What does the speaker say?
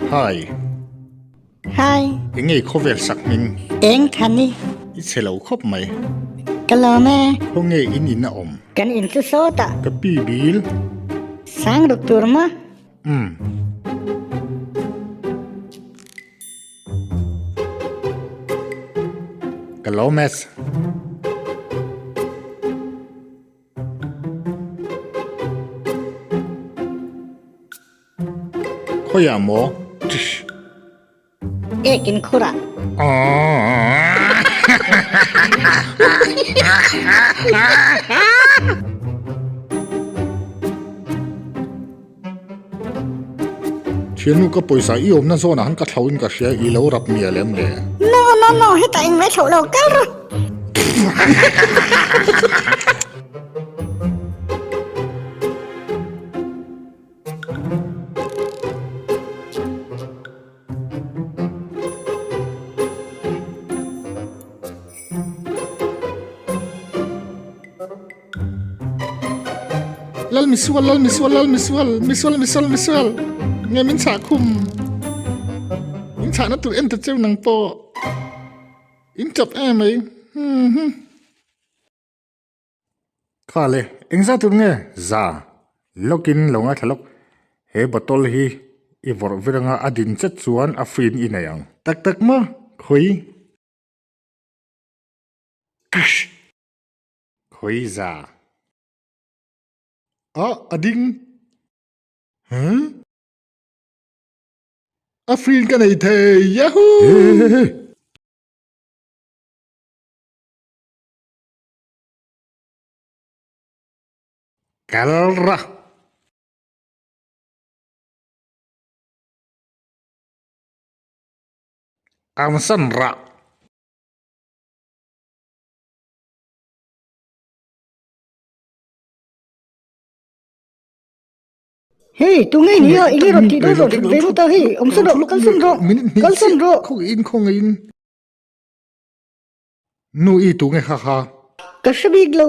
Hi. Hi. Enge i khawvel sak hming? Eng than i. I chhe lo khawp mai. Ka lawm e. Khawnge in in a awm? Kan in chu sawtah. Ka pi bil. Sang ruk tur maw? Umm. Ka lawm e. Khawiah maw? Tsh. Ekin khurah. Thiannu ka pawisa i awmna zawnah han ka thlo in ka hria i lo rap mial em le? No no no hetah engmah i thloh lo kal rawh. Lal misual lal misual lal misual misual misual misual nge min chah khum min chahna tur en ta cheu nang pawh in chap em mai hmm hmm. Kha le, eng zat tur nge? Za. Lawkin lo ngaithla lawk. He bottle hi i vawrh vir anga a din chet chuan a free in i nei ang. Tak tak maw? Khawi? Ksh! Khawi za? Ah, a ding. Huh? A free in ka nei thei! Yahoo! Kal ra. Amsan ra. Hei, tu ngei ni a, i nge rawn tih dawn rawn hrut ve lut a, hei, awm sawn rawh, kal sawn rawh, kal sawn rawh. Khaw in, khaw ngei in. Nu i tu nge kha kha? Ka hre bik lo.